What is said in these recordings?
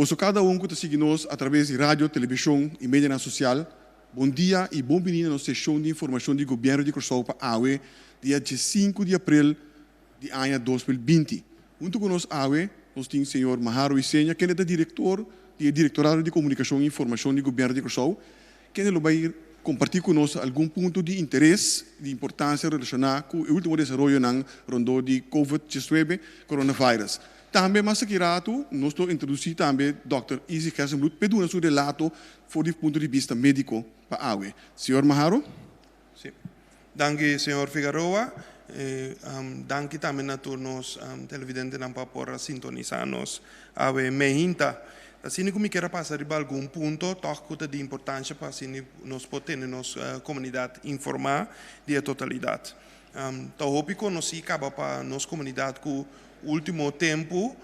Boso kada un ku ta sigui nos atraves di radio, televishon i medianan sosial, bon dia i bon bini na nos seshon di informashon di Gobièrnu di Kòrsou pa awe, dia 15 di aprel di aña 2020. Huntu ku nos awe, nos tin señor Maharo Isenia, kende ta direktor di e Direktorado di Komunikashon i Informashon di Gobièrnu di Kòrsou, kende lo bai kompartí ku nos algun punto di interes di importansia relashoná ku e último desaroyonan rondó di Covid-19, coronavirus. Tambe mas aki ratu nos lo introdusí tambe dòkter Izzy Gerstenbluth p'e duna su relato for di punto di bista médiko pa awe. Señor Maharo. Sí. Danki señor Figaroa. Danki tambe na tur nos televidentenan pa por a sintonisá nos awe meinta. Asina ku mi kier a pasa riba algun punto tòg ku ta di importansha pa asina nos por tene nos komunidat informá di e totalidat. Ta hopi konosí kaba pa nos komunidat ku último tempu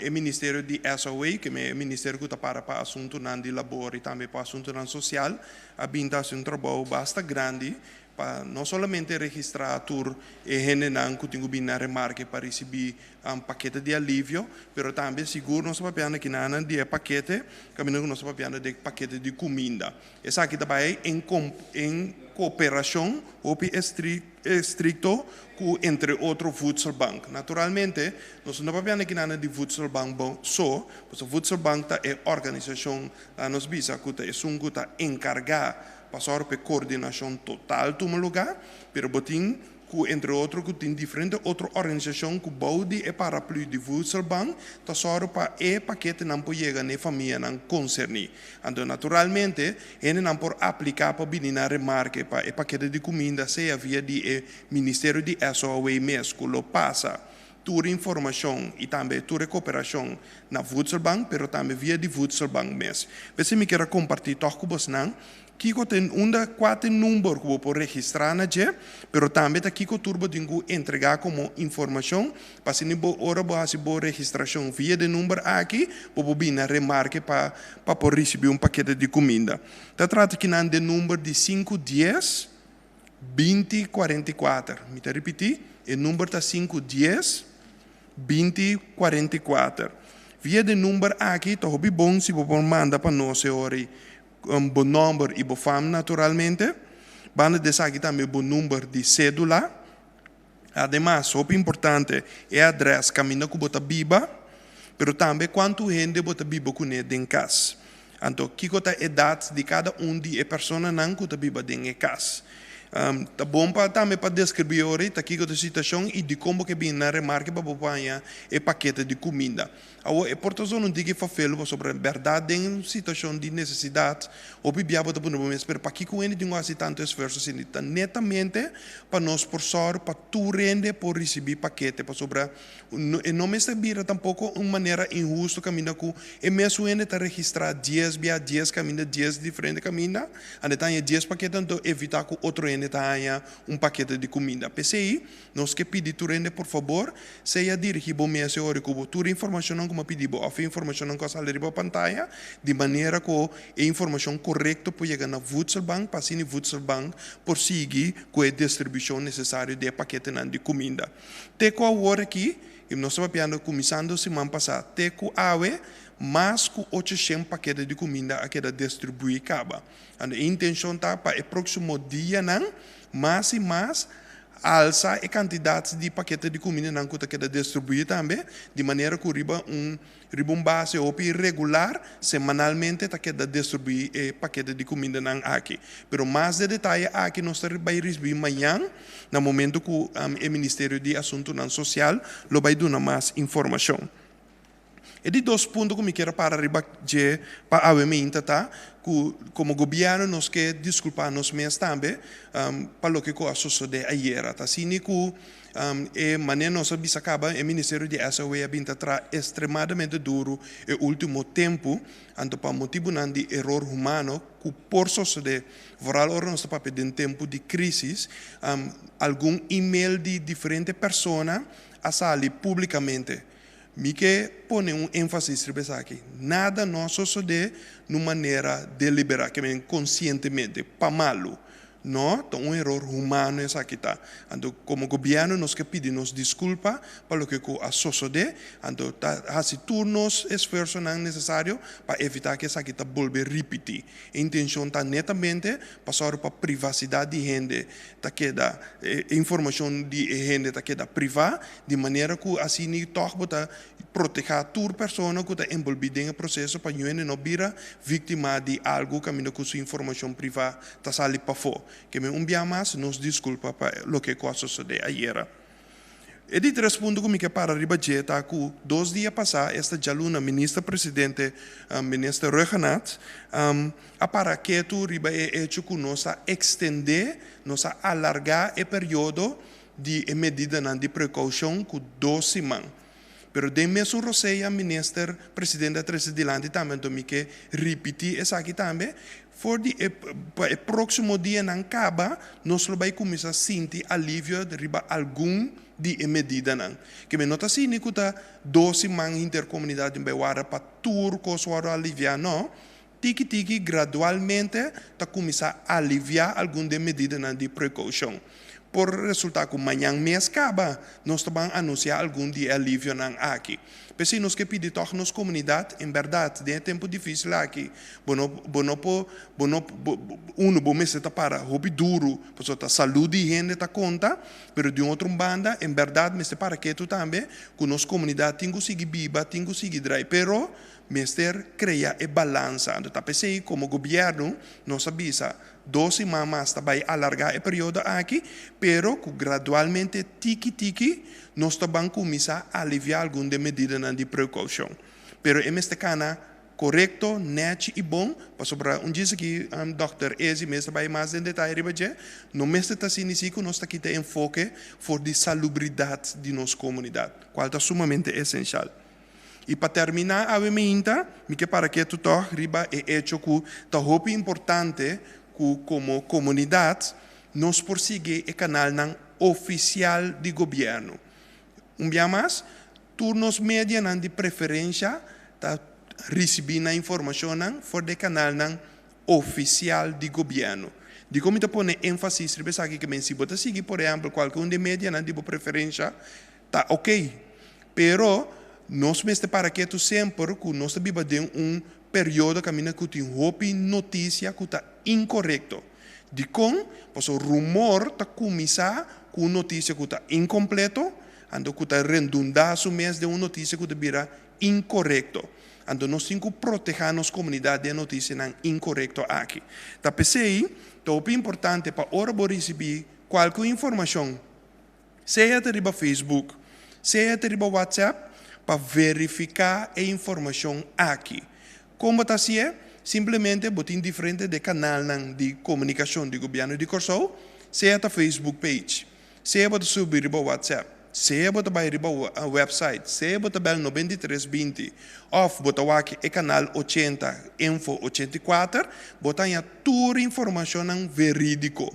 e ministerio di SOA, ke e ministerio ku ta para pa asuntunan di labor i tambe pa asuntunan sosial, a bin ta hasi un trabou basta grandi pa no solamente registrá tur e hendenan ku tin ku bin na remarke pa risibí pakete di alivio, pero tambe sigur nos ta papiando kinanan di e pakete, kaminda ku nos ta papiando di e pakete di kuminda. Esaki ta bai en en kooperashon hopi estrikto ku entre otro Voedselbank. Naturalmente nos no ta papiando kinanan di Voedselbank so, pasobra Voedselbank ta e organisashon, laga nos bisa, ku ta esun ku ta enkargá pa sòru pa e koordinashon total tuma lugá, pero bo tin ku entre otro ku tin diferente otro organisashon ku bou di e paraplu di Voedselbank ta sòru pa e paketenan por yega na e famianan konserní. Anto naturalmente hendenan por apliká pa bini na remarke pa e pakete di kuminda sea via di e Ministerio di SOAW mes ku lo pasa tur informashon i tambe tur e koperashon na Voedselbank pero tambe via di Voedselbank mes. P'esei mi kier a kompartí tòg ku bosnan Kiko ta unda kua ta e number ku bo por registrá na dje, pero tambe ta kiko tur bo tin ku entregá komo informashon pa asina bo ora bo hasi bo registrashon via di e number aki bo por bini na remarke pa pa por risibí un pakete di kuminda. Ta trata kinan den number di sinku dies 20 44. Mi ta ripití, e number ta 5 10 20 44. Via di e number aki ta hopi bon si bo por manda pa nos e ora ei. Bo nòmber i bo fam naturalmente. Banda di esaki tambe bo number di sédula. Ademas, hopi importante, e adrès kaminda ku bo ta biba, pero tambe kuantu hende bo ta biba kuné den kas. Anto, kiko ta edat di kada un di e personanan ku ta biba den e kas? Ta bon pa tambe pa deskribí ora ta kiko ta e situashon i dikon bo ke bini na remarke pa bo por haña e pakete di kuminda. Awor, e por ta zona un tiki fafelu pasobra en bèrdat den un situashon di nesesidat hopi bia bo ta pone bo mes, pero pakiko hende tin ku hasi tantu esfuerso asina? Ta netamente pa nos por sòru pa tur hende por risibí pakete pasobra e no mester bira tampoko un manera inhusto kaminda ku e mesun hende ta registrá dies bia dies kaminda dies diferente kaminda anda ta haña dies pakete anto evitá ku otro hende ta haña un pakete di kuminda. P'esei Nos ke pidi tur hende por fabor, sea dirigí bo mes e ora ku bo tur informashonnan ku mi a pidi bo òf e informashonnan ku a sali riba pantaya, di manera ku e informashon korekto por yega na Voedselbank pa asina Voedselbank por sigui ku e distribushon nesesario di e paketenan di kuminda. Te ku awor aki, i nos ta papiando kuminsando siman pasá te ku awe, mas ku 800 pakete di kuminda a keda distribuí kaba. Anto e intenshon ta pa e próksimo dianan mas i mas alsa e kantidat di pakete di kumindanan ku ta keda distribuí tambe, di manera ku riba un riba un base hopi regular, semanalmente ta keda distribuí e pakete di kumindanan aki. Pero mas de detaye aki nos ta bai risibí mañan na momento ku e Ministerio di Asuntunan Sosial lo bai duna mas informashon. E di dos punto ku mi kier a para riba dje pa awe meinta ta ku komo gobièrnu nos ke diskulpá nos mes tambe pa loke ku a sosodé ayera. Ta asina ku e manera nos a bisa kaba e ministerio di SOW a bin ta traha estremadamente duru e último tempu, anto pa motibunan di eror humano ku por sosodé vooral ora nos ta papia den tempu di krísis, algun email di diferente persona a sali públikamente. Mi ke pone un énfasis riba esaki, nada no a sosodé na un manera deliberá, ke men konsientemente, pa malu. No, ta un eror humano esaki ta. Anto komo gobièrnu nos ke pidi nos diskulpa pa loke ku a sosodé, anto ta hasi tur nos esfuersonan nesesario pa evitá ku esaki ta bolbe ripití. E intenshon ta netamente pa sòru pa privasidat di hende ta keda, e informashon di e hende ta keda privá, di manera ku asina tòg bo ta protehá tur persona ku ta enbolbí den e proseso pa ñuende no bira víktima di algu kaminda ku su informashon privá ta sali pafó. Ke men un bia mas nos diskulpa pa loke ku a sosodé ayera. E di tres punto ku mi ke para riba dje ta ku dos dia pasá, esta djaluna, Minister Presidente, Minister Rhuggenaath, a para ketu riba e echo ku nos a ekstendé, nos a alargá e periodo di e medidanan di prekoushon ku dos siman. Pero den mesun rosea Minister Presidente a trese dilanti tambe, anto mi ke ripití esaki tambe, for di e pa e próksimo dianan kaba nos lo bai kuminsá sinti alivio riba algun di e medidanan. Ke mi no ta asina ku ta dos siman hinter komunidat tin bai warda pa tur kos wòrdu aliviá, no. Tiki tiki, gradualmente, ta kuminsá aliviá algun di e medidanan di prekoushon. Por resultá ku mañan mes kaba nos ta ban anunsiá algun di e alivionan aki. P'esei nos ke pidi tòg nos komunidat, en bèrdat, den e tempu difísil aki, bo no, bo no por, bo no, bo, unu, bo mester ta para hopi duru, pasobra ta salú di hende ta konta, pero di un otro banda, en bèrdat mester para ketu tambe ku nos komunidat tin ku sigui biba, tin ku sigui drai. Pero Mester krea e balansa. Anto ta p'esei komo gobièrnu nos a bisa dos siman mas ta bai alargá e periodo aki, pero ku gradualmente tiki tiki nos ta ban kuminsá aliviá algun den medidanan di prekoushon. Pero e mester kana korekto, nèchi i bon, pasobra un djis aki dòkter Ezi mes ta bai mas den detaye riba dje, no mester ta sinisi ku nos ta kita enfoke for di salubridat di nos komunidat, kual ta sumamente esenshal. I pa terminá awe meinta, mi ke para ketu tòg riba e echo ku ta hopi importante ku komo komunidat nos por sigui e kanalnan ofisial di gobièrnu. Un bia mas, tur nos medianan di preferensha ta risibí nan informashonnan for di e kanalnan ofisial di gobièrnu. Dikon mi ta pone énfasis riba esaki? Ke men si bo ta sigui por ehèmpel kualke un di e medianan di bo preferensha, Ta ok, pero nos mester para ketu semper ku nos ta biba den un periodo kaminda ku tin hopi notisia ku ta inkorekto. Dikon? Pasobra rumor ta kuminsá ku un notisia ku ta inkompleto, anto ku ta rendundá su mes den un notisia ku ta bira inkorekto. Anto nos tin ku protehá nos komunidat den e notisianan inkorekto aki. Ta p'esei ta hopi importante pa ora bo risibí kualke un informashon, Sea ta riba Facebook, sea ta riba WhatsApp pa verifiká e informashon aki. Kon bo ta hasié? Simplemente bo tin diferente de kanalnan di komunikashon di Gobièrnu di Kòrsou, sea ta Facebook page, sea bo ta subi riba WhatsApp, sea bo ta bai riba website, sea bo ta bèl 93 20 òf bo ta wak e kanal 80 info 84, bo ta haña tur informashonnan verídiko.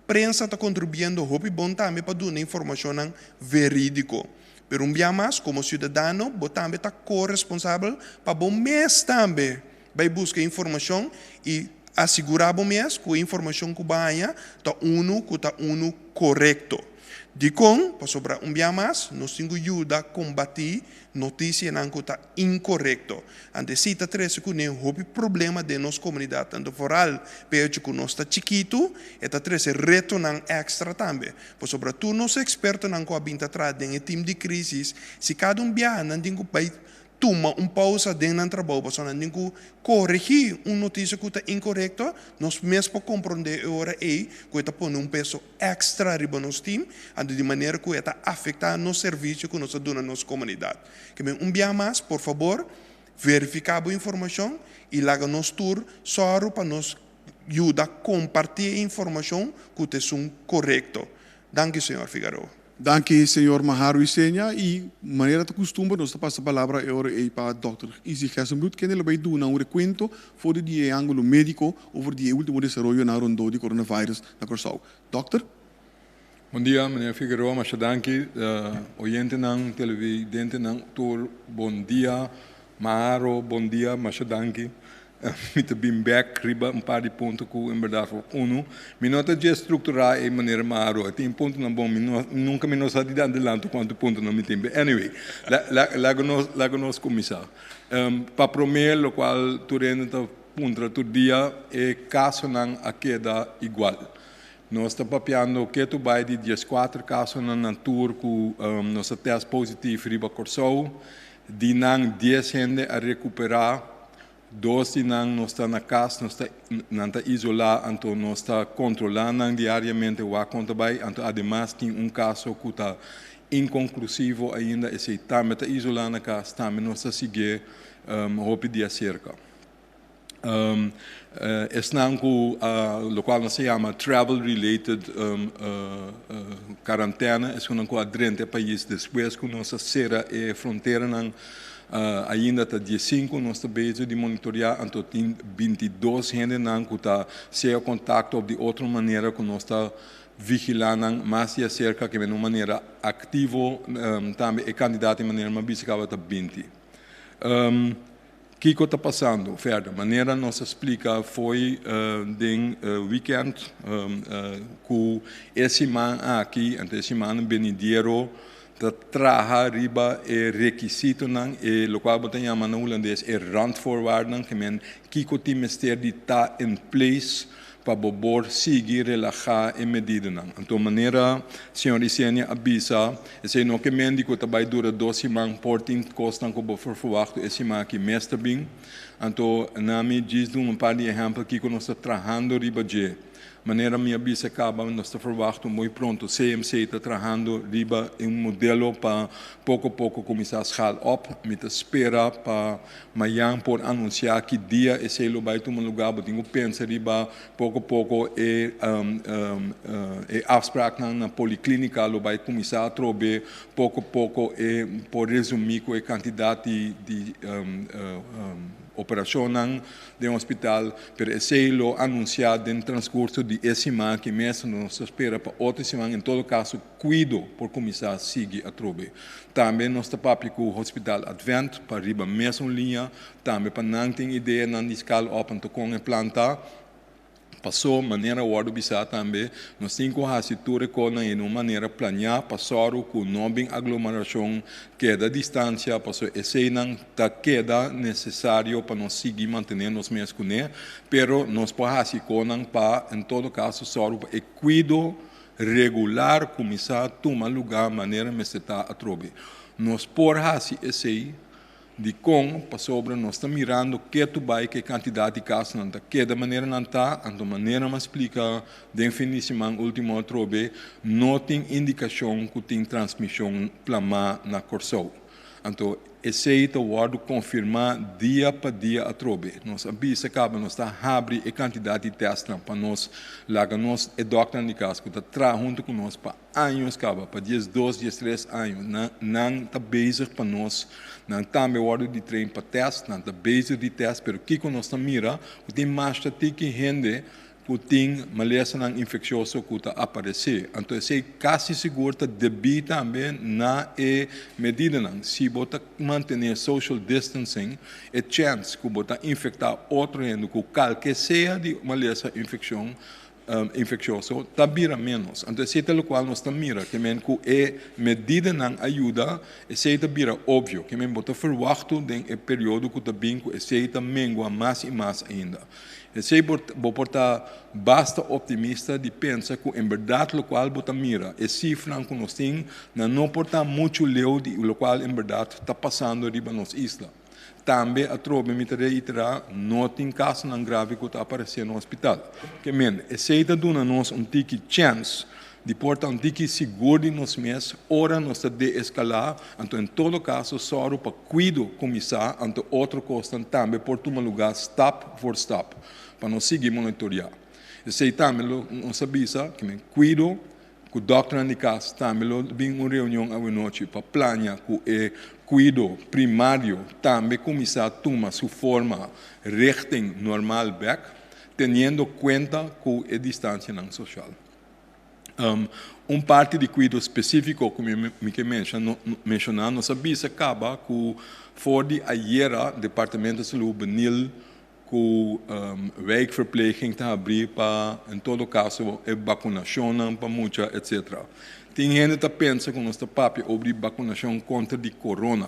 Prensa ta kontribuiendo hopi bon tambe pa duna informashonnan verídiko. Pero un bia mas, komo siudadano bo tambe ta ko-responsabel pa bo mes tambe bai buska informashon i asigurá bo mes ku e informashon ku bo haña ta unu ku ta unu korekto. Dikon? Pasobra un bia mas, nos tin ku yuda kombatí notisianan ku ta inkorekto. Antes si ta trese kuné hopi problema den nos komunidat, tantu foral p'e hecho ku nos ta chikitu, e ta trese retonan èkstra tambe. Pasobra tur nos ekspertonan ku a bin ta traha den e tim di krísis, si kada un biaha nan tin ku bai tuma un pousa den nan trabou pasobra nan tin ku koregí un notisia ku ta inkorekto, nos mes por komprondé e ora ei ku e ta pone un peso èkstra riba nos tim, anto di manera ku e ta afektá nos servisio ku nos ta duna nos komunidat. Ke men un bia mas, por fabor, verifiká bo informashon i laga nos tur sòru pa nos yuda kompartí e informashon ku ta esun korekto. Danki, señor Figaroa. Danki, señor Maharo Isenia. I manera ta kustumber nos ta pasa palabra e ora ei pa dòkter Izzy Gerstenbluth, kende lo bai duna un rekuento for di e ángulo médiko over di e último desaroyonan rondó di coronavirus na Kòrsou. Dòkter. Bon dia, meneer Figueroa, masha danki. Oyentenan, televidentenan tur bon dia. Maharo, bon dia, masha danki. Mi ta bin bèk riba un par di punto ku en bèrdat unu mi no ta dje strukturá e manera maru. E tin puntonan bon, mi no nunka mi no sa di adelanto kuantu puntonan mi tin. But anyway, laga nos laga nos kuminsá. Pa promé lokual tur hende ta puntra tur dia, e kasonan a keda igual. Nos ta papiando ketu bai di dieskuater kasonan na tur ku nos a tèst positif riba Kòrsou. Di nan dies hende a rekuperá, dos di nan nos ta na kas, nos ta nan ta isolá, anto nos ta kontrolá nan diariamente wak kon ta bai. Anto ademas tin un kaso ku ta inkonklusivo ainda, esei tambe ta isolá na kas, tambe nos ta siguié hopi di aserka. Esnan ku lokual nos ta yama travel related karantena, esunnan ku a drenta e pais despues ku nos a sera e fronteranan ainda ta diesinku nos ta bezig di monitoreá, anto tin bintidos hendenan ku ta sea kontakto òf di otro manera ku nos ta vigilá nan mas di aserka ke men un manera aktivo tambe e kandidat di manera mas bisa kaba ta binti. Kiko ta pasando verder? Manera nos a splika fo'i den weekend ku e siman aki, anto e simannan benidero ta traha riba e rekisitonan, e lokual bo ta yama na hulandes e randvoorwaarden, ke men kiko tin mester di ta in place pa bo por sigui relahá e medidanan. Anto manera señor Isenia a bisa, esei no ke men di ku ta bai dura dos siman, por tin kosnan ku bo por ferwachtu e siman aki mes ta bin. Anto na mi djis duna un par di ehèmpel kiko nos ta trahando riba dje. Manera mi a bisa kaba, nos ta ferwachtu muy pronto CMC ta trahando riba un modelo pa poko poko kuminsá schaal op. Mi ta spera pa Mayan por anunsiá ki dia esei lo bai tuma lugá. Bo tin ku pensa riba poko poko e e afspraaknan na poliklínika lo bai kuminsá atrobe. Poko poko e por resumí ku e kantidat di di operashonnan den hospital, pero esei lo anunsiá den transkurso di e siman aki mes. Nos ta spera pa otro siman en todo kaso Kuido por kuminsá sigui atrobe. Tambe nos ta papia ku Hospital Advent pa riba mesun liña, tambe pa nan tin ideanan di skal op anto kon e plan ta. Pasó, manera a wòrdu bisá tambe, nos tin ku hasi tur e kosnan en un manera planiá pa sòru ku no bin aglomerashon, keda distansia, pasó eseinan ta keda nesesario pa nos sigui mantené nos mes kuné, pero nos por hasi kosnan pa en todo kaso sòru pa e kuido regular kuminsá tuma lugá manera mester ta atrobe. Nos por hasi esei dikon? Pasobra nos ta mirando ketu bai ku e kantidat di kasonan ta keda manera nan ta, anto manera mi a splika den fin di siman último atrobe, no tin indikashon ku tin transmishon plamá na Kòrsou. Anto esei ta wòrdu konfirmá dia pa dia atrobe. Nos a bisa kaba nos ta habri e kantidat di tèstnan pa nos laga nos e dòkternan di kas ku ta traha huntu ku nos pa años kaba, pa diesdos, diestres años. Nan nan ta bezig pa nos, nan tambe wòrdu di train pa tèst, nan ta bezig di tèst, pero kiko nos ta mira ku tin masha tiki hende ku tin malesanan infeksioso ku ta aparesé. Anto esei kasi sigur ta debí tambe na e medidanan. Si bo ta mantené social distancing, e chèns ku bo ta infektá otro hende ku kalke sea di malesa infekshon infeksioso ta bira ménos. Anto esei ta lokual nos ta mira, ke men ku e medidanan a yuda, esei ta bira opvio. Ke men bo ta ferwachtu den e periodo ku ta bin ku esei ta mengua mas i mas ainda. Esei bo por ta basta optimista di pensa ku en bèrdat lokual bo ta mira, e sifranan ku nos tin, nan no por ta muchu leu di lokual en bèrdat ta pasando riba nos isla. Tambe atrobe mi ta reiterá, no tin kasonan grave ku ta aparesé na hospital. Ke men, esei ta duna nos un tiki chèns di por ta un tiki sigur di nos mes ora nos ta deeskalá, anto en todo kaso sòru pa kuido kuminsá, anto otro kosnan tambe por tuma lugá stap voor stap, pa nos sigui monitoriá. Esei tambe lo nos a bisa ku men kuido ku dòkternan di kas tambe lo bin un reunion awenochi pa plania ku e kuido primario tambe kuminsá tuma su forma richting normal bèk, teniendo kuenta ku e distansianan sosial. Un parti di kuido spesífiko ku mi ke menshoná, nos a bisa kaba ku for di ayera Departamento di Salú Benil ku wijkverpleging ta habrí pa en todo kaso e bakunashonnan pa mucha etc. Tin hende ta pensa ku nos ta papia over di bakunashon kontra di corona.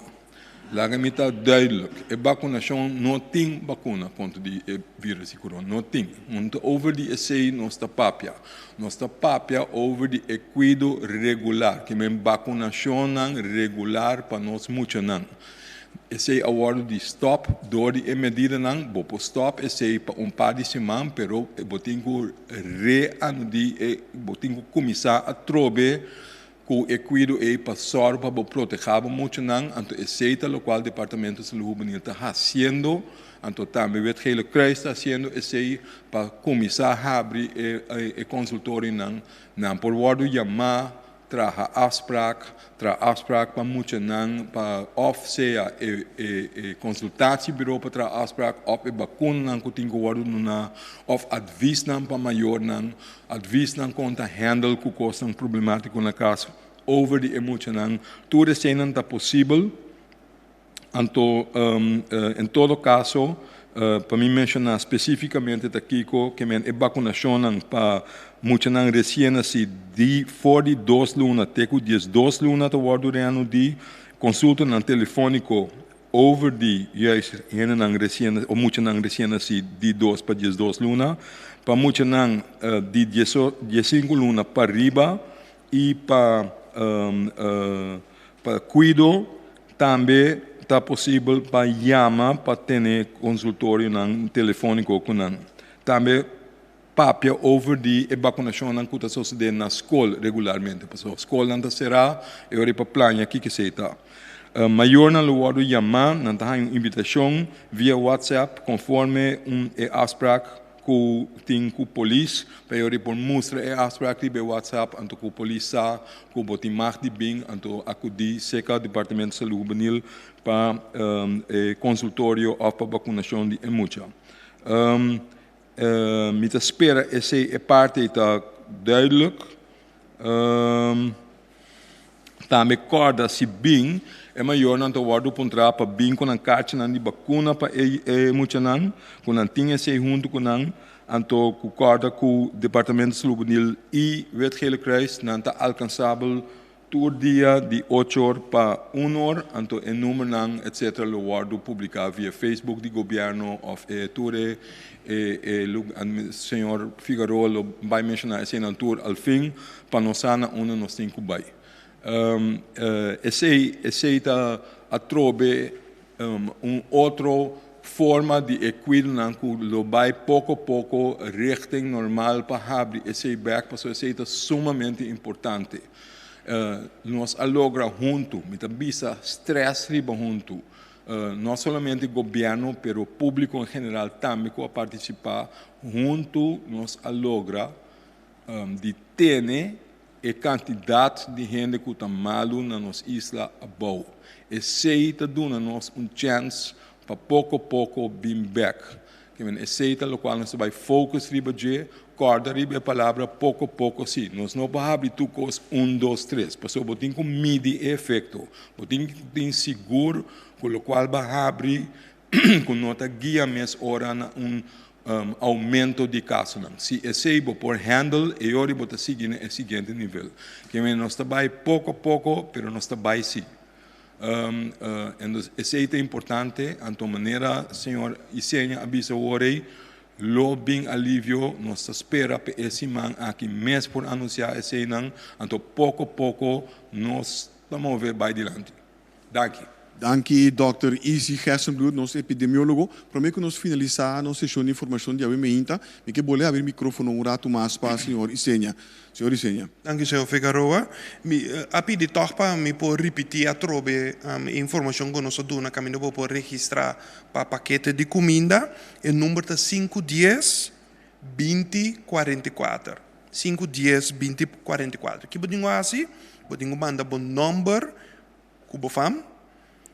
Laga mi ta duidelijk, e bakunashon no tin bakuna kontra di e virus di corona, no tin. No ta over di esei nos ta papia. Nos ta papia over di e kuido regular, ke men bakunashonnan regular pa nos muchanan. Esei a wòrdu di stòp dor di e medidanan. Bo por stòp esei pa un par di siman, pero bo tin ku reanudí e, bo tin ku kuminsá atrobe ku e kuido ei pa sòru pa bo protehá bo muchanan. Anto esei ta lokual Departamento di Salú Hubenil ta hasiendo. Anto tambe Wit Gele Kruis ta hasiendo esei pa kuminsá habri e konsultorionan. Nan por wòrdu yamá Traha afspraak, Traha afspraak pa muchanan pa òf sea e e konsultatieburo pa traha afspraak òf e bakunanan ku tin ku wòrdu duná òf advisnan pa mayornan, advisnan kon ta handle ku kosnan problemátiko na kas over di e muchanan. Tur eseinan ta posibel. Anto, en todo kaso, pa mi menshoná spesífikamente ta kiko ke men e bakunashonnan pa muchanan resien nasí di for di dos luna te ku diesdos luna ta wòrdu reanudí, konsultanan telefóniko over di juist hendenan resien o muchanan resien nasí di dos pa diesdos luna, pa muchanan di diesinku luna pa riba i pa Pa kuido tambe ta posibel pa yama pa tene konsultorionan telefóniko ku nan. Tambe papia over di e bakunashonnan ku ta sosodé na skol regularmente, pasobra skolnan ta será e ora ei pa plania kiko esei ta. Mayornan lo wòrdu yamá, nan ta haña un invitashon via WhatsApp konforme un e afsprak ku tin ku polis pa e ora por mustra e afsprak riba e whatsapp anto ku polis sa ku bo tin mag di bin anto akudí serka departamento salú hubenil pa e konsultorio òf pa bakunashon di e mucha. Mi ta spera esei e parti ei ta duidelijk. Tambe kòrda si bin e mayornan ta wòrdu puntrá pa bin ku nan karchinan di bakuna pa e muchanan, ku nan tin esei huntu ku nan, anto ku kòrda ku Departamento Salú Hubenil i Wit Gele Kruis nan ta alkansabel tur dia di ocho or pa un or, anto e numernan etcetera lo wòrdu publiká via Facebook di gobièrnu òf e tur e e señor Figaroa lo bai menshoná eseinan tur al fin. Pa nos sa na unda nos tin ku bai. Esei esei ta atrobe un otro forma di e kuidonan ku lo bai poko poko richting normal pa habri esei bek pasobra esei ta sumamente importante. Nos a logra huntu, mi ta bisa stress riba huntu, no solamente gobièrnu pero públiko en general tambe ku a partisipá huntu nos a logra di tene e kantidat di hende ku ta malu na nos isla abou. Esei ta duna nos un chèns pa poko poko bin bèk. Ke men esei ta lokual nos ta bai focus riba dje, kòrda riba e palabra poko poko si. Nos no por habri tur kos un dos tres, pasobra bo tin ku midi e efekto. Bo tin ku tin sigur ku lokual bo a habri ku no ta guia mes ora na un oumento di kasonan. Si esei bo por handle, e ora bo ta sigui na e siguiente nivel. Ke men nos ta bai poko a poko, pero nos ta bai si. Esei ta importante, anto manera señor Isenia a bisa awor ei, lo bin alivio, nos ta spera pa e siman aki mes por anunsiá eseinan, anto poko poko nos ta move bai dilanti. Danki. Danki Dòkter Izzy Gerstenbluth, nos epidemiólogo. Promé ku nos finalisá nos seshon di informashon di awe meinta, mi ke bolbe habri mikrófono un ratu mas pa señor Isenia. Señor Isenia. Danki señor Figaroa. Mi a pidi tòg pa mi por ripití atrobe e informashon ku nos a duna kaminda bo por registrá pa pakete di kuminda. E number ta sinku dies, 20, 44. Sinku dies, 20, 44. Ki bo tin ku hasi? Bo tin ku manda bo nòmber ku bo fam,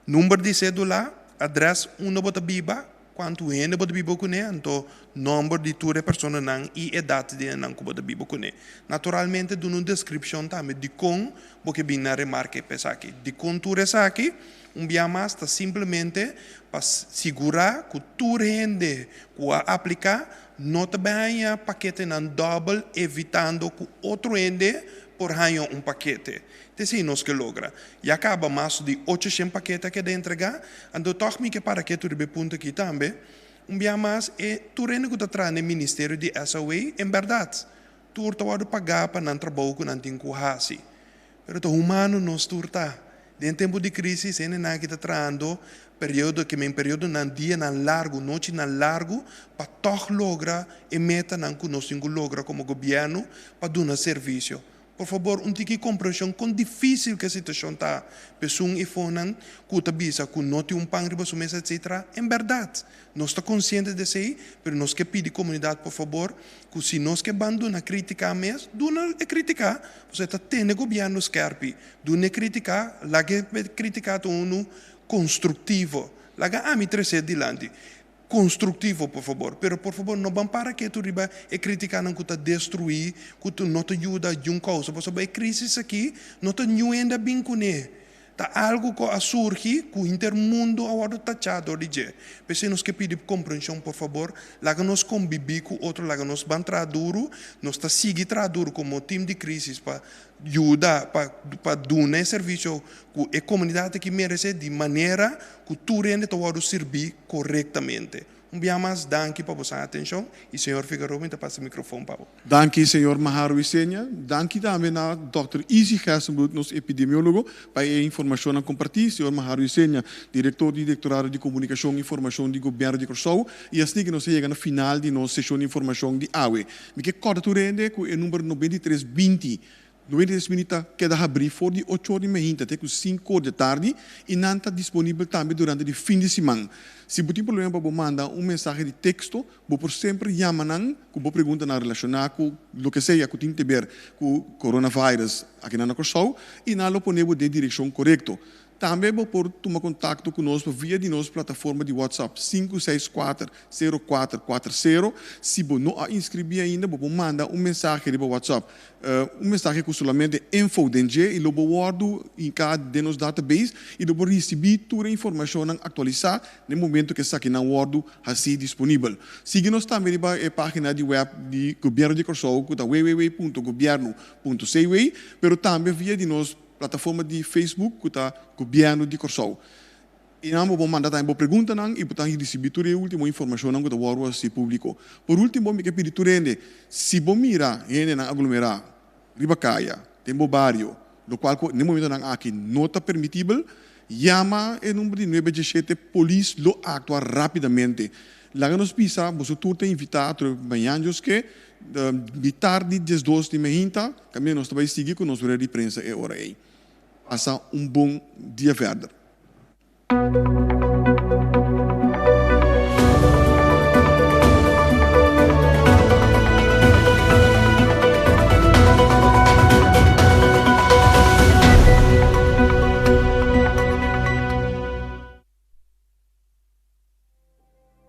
number di sedula, adrès unda bo ta biba, Kuantu hende bo ta biba kuné, anto nòmber di tur e personanan i edat di hendenan ku bo ta biba kuné. Naturalmente duna un deskripshon tambe dikon bo ke bin na remarke pa esaki. Dikon tur esaki? Un bia mas ta simplemente pa sigurá ku tur hende ku a apliká no ta bai haña paketenan dòbel evitando ku otro hende por haña un pakete. Ta esei nos ke logra. Ya kaba mas di ochoshen pakete a keda entregá, anto tòg mi ke para ketu riba e punto akí tambe. Un bia mas, e tur hende ku ta traha na e ministerio di SOA, en bèrdat, tur ta wòrdu pagá pa nan trabou ku nan tin ku hasi. Pero ta humano nos tur ta. Den tempu di krísis, hendenan aki ta trahando periodo, ke men periodonan, dianan largu, nochinan largu, pa tòg logra e metanan ku nos tin ku logra komo gobièrnu pa duna servisio. Por fabor, un tiki komprenshon kon difísil ku e situashon ta p'esun i fonan ku ta bisa ku no tin un pan riba su mesa etcetera. En bèrdat, nos ta konsiente di esei, pero nos ke pidi komunidat por fabor ku si nos ke ban duna krítika mes, duna e krítika, pasobra e ta tene gobièrnu skèrpi. Duna e krítika, laga e krítika ta unu konstruktivo. Laga ami tres'é dilanti. Constructivo por fabor, pero por fabor no ban para ketu riba e criticanan cu ta destrui, cu no ta yuda djun causa, pasobra e crisis aki no ta niun hende a bin cune, ta algo cu a surgi cu henter mundo a wordo tacha dor di dje. P'esey nos ke pidi comprension por fabor, laga nos conbibi cu otro, laga nos ban traha duro, nos ta sigui traha duro como team di crisis pa yuda pa pa duna e servicio cu e comunidad aki merece di manera cu tur hende ta wordo sirbi corectamente. Un bia mas danki pa boso atencion y señor Figaroa mi ta pasa e microfon pa bo. Danki señor Maharo Isenia. Danki tambe na dòkter Izzy Gerstenbluth nos epidemiologo pa e informacionnan comparti. Señor Maharo Isenia, director di Directorado di Comunicacion y Formacion di Gobierno di Corsou. Y asina que nos a yega na final di nos sesion di informacion di awe. Mi ke kòrda tur hende ku e number 93 20, 93 minüt ta keda habrí for di ocho or di mainta te ku sinku or di atardi i nan ta disponibel tambe durante di fin di siman. Si bo tin problema pa bo manda un mensahe di teksto, bo por semper yama nan ku bo preguntanan relashoná ku loke sea ku tin te ber ku coronavirus akinan na Kòrsou i nan lo pone bo den direkshon korekto. Tambe bo por tuma kontakto ku nos pa via di nos plataforma di WhatsApp 564 0440. Si bo no a inskribí ainda, bo por manda un mensahe riba WhatsApp. Un mensahe ku solamente info den dje i lo bo wòrdu hinká den nos database i lo bo risibí tur e informashonnan aktualisá na e momento ku esakinan wòrdu hasí disponibel. Sigui nos tambe riba e página di wèp di Gobièrnu di Kòrsou ku ta www.gobièrnu.cw, pero tambe via di nos Plataforma di Facebook ku ta Gobièrnu di Kòrsou. Einan bo por manda tambe bo preguntanan i bo ta risibí tur e último informashonnan ku ta wòrdu hasi públiko. Por último mi ke pidi tur hende, si bo mira hendenan aglomerá riba kaya, den bo bario, lokual ku den momentonan aki no ta permitibel, yama e number di nuebe diesshete, polis lo aktua rápidamente. Laga nos bisa, boso tur ta invitá atrobe mañan Dios ke, Mitar di 12 di mainta, kaminda nos ta bai sigui ku nos rueda di prensa e ora ei. Pasa un bon dia verder.